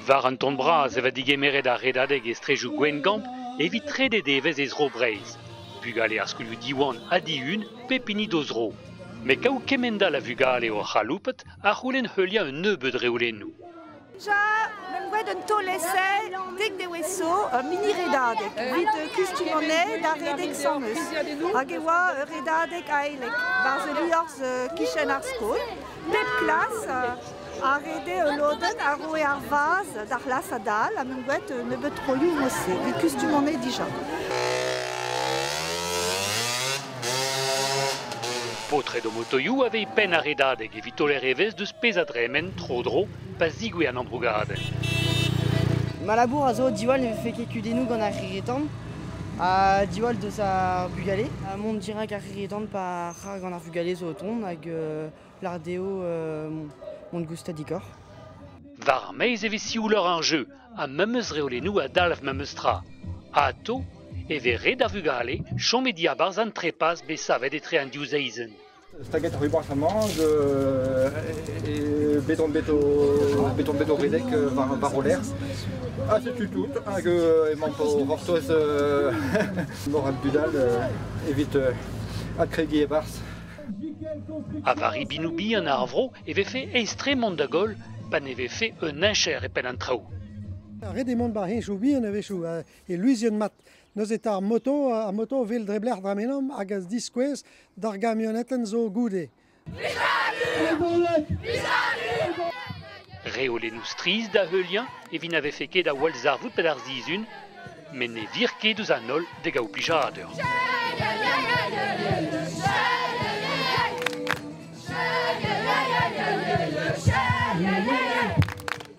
War an ton bras e va digemeret ar redadeg e strejou Gwengamp evit trede devez e zro Breizh. Bugale ar skolioù Diwan ha Dihun pep hini d'o zro. Met kaout kemend-all a vugale o c'haloupet a c'houlenn heuliañ un nebeud reolennoù. Ja, meump gwraet un taol-esae dek devezh zo, ur mini-redadeg, evit kustum anezhe da redek 100 eus. Hag e oa ur redadeg aelek, 'barzh ul liorzh kichen ar skol. Pep klas a rede ul lodenn a roe ar vazh d'ar c'hlas a-dal ha meump gwraet un nebeud troioù mod-se, evit kustum anezhe dija. Paotred o motoioù a vez penn ar redadeg evit taoler evezh deus pezh a dremen tro-dro pa zigouez an ambrougadenn. Ma labour a zo diwall ne vefe ket kudennoù gant ar c'hirri-tan ha diwall deus ar bugale. Ha mont dirak ar c'hirri-tan pa c'har gant ar vugale zo o tont hag lâr dezho mont goustadikoc'h. War ar maez e vez siouloc'h ar jeu ha memes reolennoù a dalv memes tra. Atao e vez ret d'ar vugale chom e diabarzh an trepas bet savet etre an div seizenn. Staget c'hwi-barzh amañ e bet on bet o bet on bet o redek war war o lerc'h. Ha setu tout hag emañ o c'hortoz mor ad budal evit adkregiñ e-barzh. Ha war ribinoù bihan ar vro e vefe aes-tre mont da goll pa ne vefe un heñcher e penn an traoù. Ret eo mont war heñchoù bihan a-wechoù e luziet mat. Neuze 'ta ar moto 'wel dre blec'h dremenomp hag a ziskouez d'ar gamionetenn zo goude. Reolennoù strizh da heuliañ evit na vefe ket a wallzarvoud 'pad ar sizhun, met ne vir ket eus an holl da gaout plijadur.